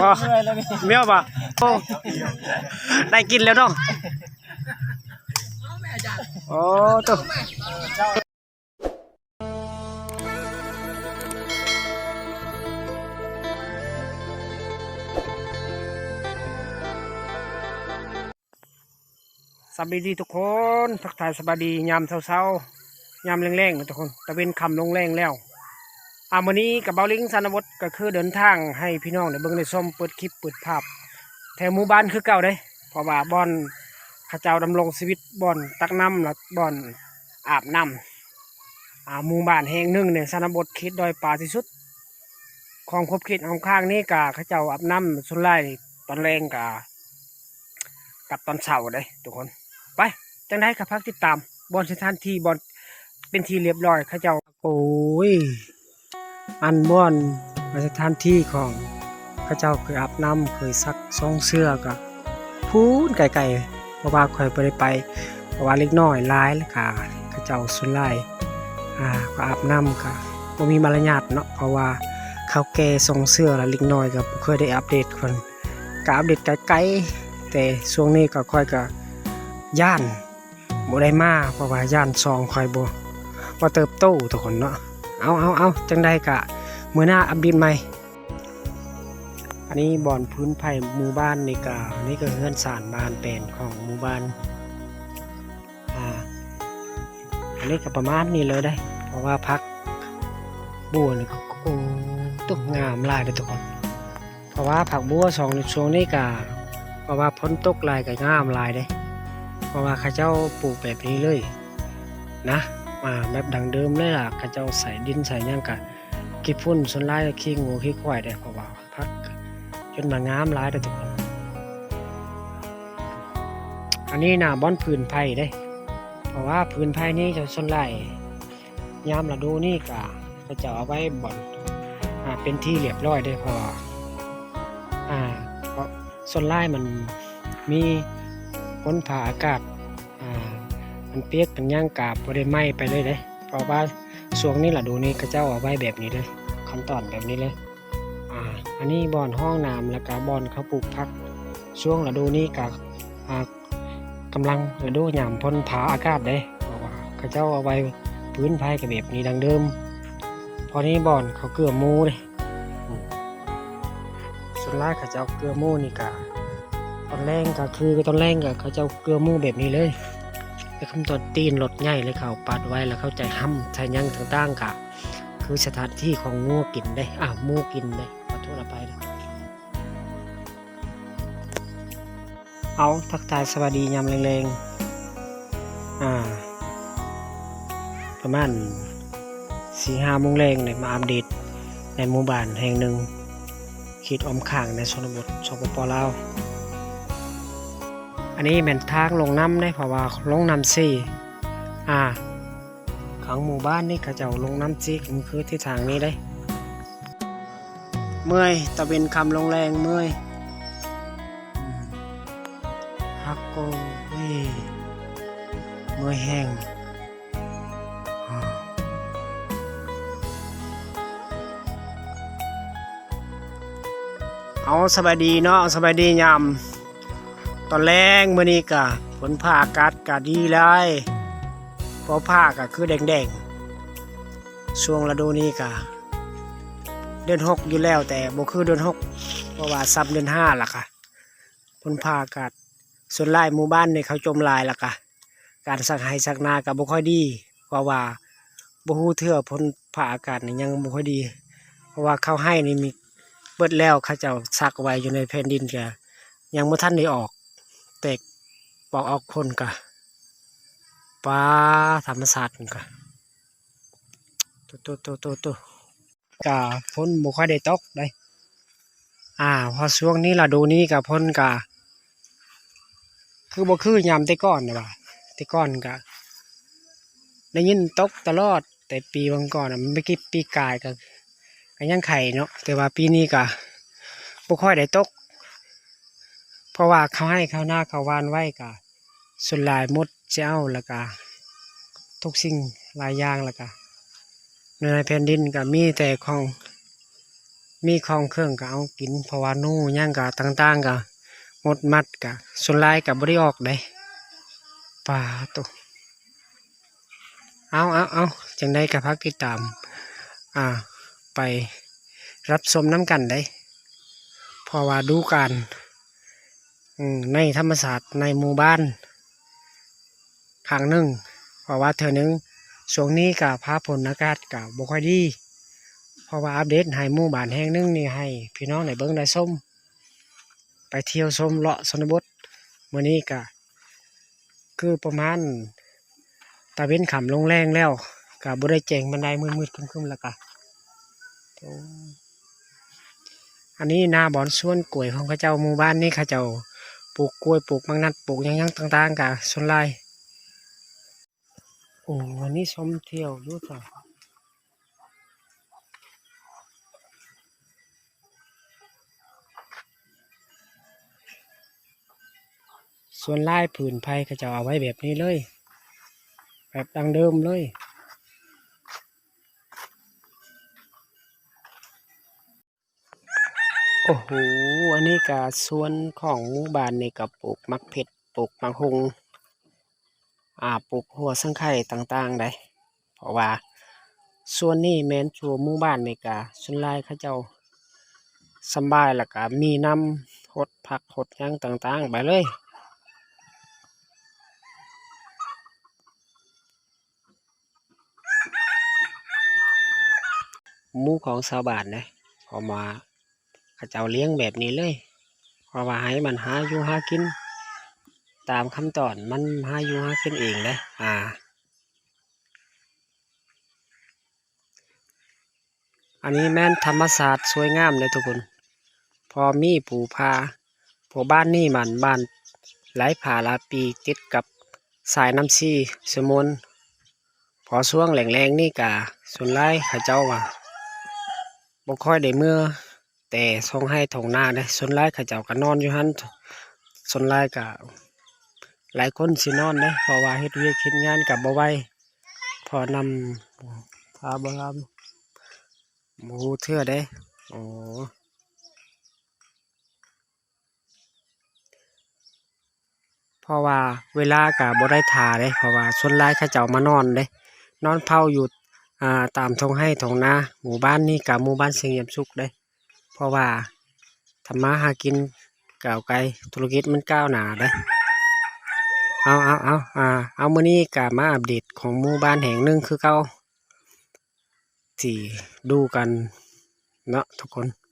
ບໍ່ ແມ່ນບໍ່? ໂອ້ ໄດ້ກິນແລ້ວເນາະ. ໂອ້ ໂຕ ສະບາຍດີທຸກຄົນ, ທັກທາຍສະບາຍດີຍາມເຊົ້າໆ ຍາມແລງໆນະທຸກຄົນ, ຕາເວັນຄ່ຳລົງແລງແລ້ວ. ອ່າ ມື້ນີ້ກະເບົາລິງຊານະບົດ ກະຄືເດີນທາງໃຫ້ພີ່ນ້ອງໄດ້ເບິ່ງໄດ້ຊົມ, ເປີດຄລິບເປີດພາບແຖວໝູ່ບ້ານຄືເກົ່າເດ້, ເພາະວ່າບ່ອນເຂົາເຈົ້າດຳລົງຊີວິດ, ບ່ອນຕັກນ້ຳ ແລະ ບ່ອນອາບນ້ຳ, ອ່າ ໝູ່ບ້ານແຫ່ງໜຶ່ງໃນຊະນະບົດເຂດດອຍປາທີ່ສຸດຂອງຂອບເຂດອ້ອມຂ້າງນີ້ ກະເຂົາເຈົ້າອາບນ້ຳສ່ວນຫຼາຍຕອນແລງ ກະ ກັບຕອນເຊົ້າເດ້ທຸກຄົນ. ໄປ ຈັ່ງໃດກະຝາກຕິດຕາມບ່ອນສະຖານທີ່ ບ່ອນເປັນທີ່ລຽບຮ້ອຍເຂົາເຈົ້າ. ໂອ້ຍ ອັນບ່ອນ ສະຖານທີ່ຂອງເຂົາເຈົ້າເຄີຍອາບນ້ຳ ເຄີຍຊັກຊອງເສື້ອກະ ພຸ້ນໄກໆ ເພາະວ່າຂ້ອຍບໍ່ໄດ້ໄປ, ເພາະວ່າເດັກນ້ອຍຫຼາຍ ແລ້ວກະເຂົາເຈົ້າສ່ວນຫຼາຍ ອ່າ ກະອາບນ້ຳກະບໍ່ມີມາລະຍາດເນາະ, ເພາະວ່າເຂົາແກ່ຊອງເສື້ອ ແລ້ວເດັກນ້ອຍກະບໍ່ເຄີຍໄດ້ອັບເດດເພິ່ນ, ກະອັບເດດໄກໆ. ແຕ່ຊ່ວງນີ້ກະ ຂ້ອຍກະຢ້ານບໍ່ໄດ້ມາ ເພາະວ່າຢ້ານຊອງຂ້ອຍບໍ່ ບໍ່ເຕີບໂຕທຸກຄົນເນາະ. ເອົາໆໆ ຈັ່ງໃດກະມື້ໜ້າອັບເດດໃໝ່. ອັນນີ້ບ່ອນພື້ນໄຜໝູ່ບ້ານນີ້ກະ ນີ້ກະເຮືອນຊານບ້ານແປນຂອງໝູ່ບ້ານ. ອ່າ ອັນນີ້ກະປະມານນີ້ເລີຍເດ້, ເພາະວ່າຜັກບົວນີ້ກະ ໂອ້ ຕົກງາມຫຼາຍເດ້ທຸກຄົນ. ເພາະວ່າຜັກບົວຊ່ວງ ຊ່ວງນີ້ກະ ເພາະວ່າຝົນຕົກຫຼາຍກະງາມຫຼາຍເດ້, ເພາະວ່າເຂົາເຈົ້າປູກແບບນີ້ເລີຍນະ, ອ່າ ແບບດັ້ງເດີມເລີຍລະ, ເຂົາເຈົ້າໃສ່ດິນໃສ່ຫຍັງກະ ຂີ້ຝຸ່ນສ່ວນຫຼາຍກະຂີ້ງົວຂີ້ຄວາຍເດ້, ເພາະວ່າຜັກຈົນວ່າງາມຫຼາຍເດ້ທຸກຄົນ. ອັນນີ້ນະບ່ອນພື້ນໄຜເດ້, ເພາະວ່າພື້ນໄຜນີ້ຈະສ່ວນຫຼາຍ ຍາມລະດູນີ້ກະເຂົາເຈົ້າເອົາໄວ້ບ່ອນ ອ່າ ເປັນທີ່ລຽບຮ້ອຍເດ້, ເພາະວ່າ ອ່າ ເພາະສ່ວນຫຼາຍມັນມີຝົນຟ້າອາກາດ ອ່າ ມັນປຽກມັນຫຍັງກະບໍ່ໄດ້ໄໝ້ໄປເລີຍເດ້, ເພາະວ່າຊ່ວງນີ້ລະດູນີ້ເຂົາເຈົ້າເອົາໄວ້ແບບນີ້ເດ້, ຂັ້ນຕອນແບບນີ້ເລີຍ. ອ່າ ອັນນີ້ບ່ອນຮ່ອງນ້ຳ ແລ້ວກະບ່ອນເຂົາປູກຜັກ. ຊ່ວງລະດູນີ້ກະ ອ່າ ກຳລັງລະດູຍາມຝົນຟ້າອາກາດເດ້, ເພາະວ່າເຂົາເຈົ້າເອົາໄວ້ພື້ນໄຜກະແບບນີ້ດັ້ງເດີມ. ພໍນີ້ບ່ອນເຂົາເກືອໝູເດ້, ສ່ວນຫຼາຍເຂົາເຈົ້າເກືອໝູນີ້ກະ ຕອນແລງກະຄື ຕອນແລງກະເຂົາເຈົ້າເກືອໝູແບບນີ້ເລີຍ, ແລ້ວຄຳຕອນຕີນລົດໃຫຍ່ ແລ້ວເຂົາປາດໄວ້ ແລ້ວເຂົາຈະຫ້ຳໃສ່ຫຍັງຕ່າງໆ ກະຄືສະຖານທີ່ຂອງງົວກິນເດ້ ອ່າ ໝູກິນເດ້. ຂໍໂທດອະໄພເດີ. ເອົາ ທັກທາຍສະບາຍດີຍາມແລງໆ ອ່າ ປະມານສີ່ຫ້າໂມງແລງນີ້ ມາອັບເດດໃນໝູ່ບ້ານແຫ່ງໜຶ່ງ ເຂດອ້ອມຂ້າງໃນຊົນນະບົດ ສປປ ລາວ. ອັນນີ້ແມ່ນທາງລົງນ້ຳເດ້ ເພາະວ່າລົງນ້ຳເຊ ອ່າ ຂ້າງໝູ່ບ້ານນີ້ເຂົາເຈົ້າລົງນ້ຳເຊ ກະຄືທິດທາງນີ້ເດ້. ເມື່ອຍ ຕາເວັນຄ່ຳລົງແລງ ເມື່ອຍ ອືມ ຮັກໂກ ເອີຍ ເມື່ອຍແຮງ. ເອົາ ສະບາຍດີເນາະ ສະບາຍດີຍາມຕອນແລງ. ມື້ນີ້ກະຝົນຟ້າອາກາດກະດີຫຼາຍ ຟ້າກະຄືແດງໆ. ຊ່ວງລະດູນີ້ກະເດືອນຫົກຢູ່ແລ້ວ ແຕ່ບໍ່ຄືເດືອນຫົກ ເພາະວ່າຊ້ຳເດືອນຫ້າລະກະ ຝົນຟ້າອາກາດ. ສ່ວນຫຼາຍໝູ່ບ້ານນີ້ເຂົາຈົມຫຼາຍ ລະກະການສັກໄຮ່ສັກນາກະບໍ່ຄ່ອຍດີ ເພາະວ່າບໍ່ຮູ້ເທື່ອ ຝົນຟ້າອາກາດນີ້ຍັງບໍ່ຄ່ອຍດີ ເພາະວ່າເຂົ້າໄຮ່ນີ້ມີເບິດແລ້ວ ເຂົາເຈົ້າສັກໄວ້ຢູ່ໃນແຜ່ນດິນກະຍັງບໍ່ທັນໄດ້ອອກ ແຕກປອກອອກຜົນກະ ປາ ທຳມະຊາດມັນກະ ໂຕ ໂຕ ໂຕ ໂຕ ໂຕ ກະຝົນບໍ່ຄ່ອຍໄດ້ຕົກເດ້. ອ່າ ເພາະຊ່ວງນີ້ລະດູນີ້ກະຝົນກະຄືບໍ່ຄືຍາມແຕ່ກ່ອນນະວ່າ ແຕ່ກ່ອນກະໄດ້ຍິນຕົກຕະຫຼອດ ແຕ່ປີຫວ່າງກ່ອນນະ ປີ ປີກາຍກະ ກະຍັງໄຄເນາະ ແຕ່ວ່າປີນີ້ກະບໍ່ຄ່ອຍໄດ້ຕົກ ເພາະວ່າເຂົ້າໄຮ່ເຂົ້ານາເຂົາຫວ່ານໄວ້ກະ ສ່ວນຫຼາຍໝົດຈະເອົາ ລະກະທຸກສິ່ງຫຼາຍຢ່າງ ລະກະ ໃນແຜ່ນດິນກໍມີແຕ່ຂອງ ມີຂອງເຄື່ອງກໍເອົາກິນ ເພາະວ່າໜູຫຍັງກໍຕ່າງໆກໍໝົດໝັດ ກໍສ່ວນຫຼາຍກໍບໍ່ໄດ້ອອກເດ້. ປາໂຕ ເອົາ ເອົາ ເອົາ ຈັ່ງໃດກໍຝາກຕິດຕາມ ອ່າ ໄປຮັບຊົມນຳກັນເດ້ ເພາະວ່າດູການ ອືມ ໃນທຳມະຊາດໃນໝູ່ບ້ານຄັ້ງໜຶ່ງ ເພາະວ່າເທື່ອໜຶ່ງ ຊ່ວງນີ້ກະຟ້າຝົນອາກາດກະບໍ່ຄ່ອຍດີ ເພາະວ່າອັບເດດໃຫ້ໝູ່ບ້ານແຫ່ງໜຶ່ງນີ້ ໃຫ້ພີ່ນ້ອງໄດ້ເບິ່ງໄດ້ຊົມ ໄປທ່ຽວຊົມເລາະຊົນນະບົດ. ມື້ນີ້ກະຄືປະມານຕາເວັນຄ່ຳລົງແລງແລ້ວ ກະບໍ່ໄດ້ແຈ້ງປານໃດ ມືດໆຄຶ້ມໆ ແລ້ວກະ ໂອ້ ອັນນີ້ນາບ່ອນສວນກ້ວຍຂອງເຂົາເຈົ້າ. ໝູ່ບ້ານນີ້ເຂົາເຈົ້າປູກກ້ວຍ ປູກໝາກນັດ ປູກຫຍັງໆຕ່າງໆ ກະສ່ວນຫຼາຍ. ໂອ້ ອັນນີ້ຊົມທ່ຽວຢູ່ຊະ ສ່ວນຫຼາຍຜືນໄພເຂົາເຈົ້າເອົາໄວ້ແບບນີ້ເລີຍ ແບບດັ້ງເດີມເລີຍ. ໂອ້ໂຫ ອັນນີ້ກະສວນຂອງໝູ່ບ້ານນີ້ກະປູກໝາກເຜັດ ປູກໝາກຫຸ່ງ ອ່າ ປູກຫົວສັງໄຄຕ່າງໆໄດ໋ ເພາະວ່າສວນນີ້ແມ່ນຊົ່ວໝູ່ບ້ານນີ້ກະສ່ວນຫຼາຍເຂົາເຈົ້າສຳບາຍ ແລ້ວກະມີນ້ຳຫົດຜັກຫົດຫຍັງຕ່າງໆໄປເລີຍ. ໝູຂອງຊາວບ້ານເດ້ ເພາະວ່າເຂົາເຈົ້າລ້ຽງແບບນີ້ເລີຍ ເພາະວ່າໃຫ້ມັນຫາຢູ່ຫາກິນ ຕາມຄຳຕອນມັນຫາຢູ່ຫາກິນເອງເດ້. ອ່າ ອັນນີ້ແມ່ນທຳມະຊາດສວຍງາມເດ້ທຸກຄົນ ພໍມີພູຜາ ເພາະບ້ານນີ້ມັນບ້ານໄຫຼຜາຫຼາຍປີ ຕິດກັບສາຍນ້ຳຊີ ສະໝຸນ ພໍຊ່ວງແລ້ງໆນີ້ກະສ່ວນຫຼາຍເຂົາເຈົ້າວ່າບໍ່ຄ່ອຍໄດ້ເມືອແຕ່ທົ່ງໄຮ່ທົ່ງນາເດ້ ສ່ວນຫຼາຍເຂົາເຈົ້າກະນອນຢູ່ຫັ້ນ ສ່ວນຫຼາຍກະຫຼາຍຄົນຊິນອນເດ້ ເພາະວ່າເຮັດວຽກເຮັດງານກະບໍ່ໄຫວ ເພາະນ້ຳ ຖ້າບໍ່ລຳ ບໍ່ຮູ້ເທື່ອເດ້. ໂອ້ ເພາະວ່າເວລາກະບໍ່ໄດ້ທ່າເດ້ ເພາະວ່າສ່ວນຫຼາຍເຂົາເຈົ້າມານອນເດ້ ນອນເຝົ້າຢູ່ ອ່າ ຕາມທົ່ງໄຮ່ທົ່ງນາ. ໝູ່ບ້ານນີ້ກະໝູ່ບ້ານສະຫງຽມສຸກເດ້ ເພາະວ່າທຳມາຫາກິນກ້າວໄກ ທຸລະກິດມັນກ້າວໜ້າເດ້. ເອົາ ເອົາ ເອົາ ອ່າ ເອົາ ມື້ນີ້ກະມາອັບເດດຂອງໝູ່ບ້ານແຫ່ງໜຶ່ງຄືເກົ່າ ທີ່ດູກັນເນາະທຸກຄົນ.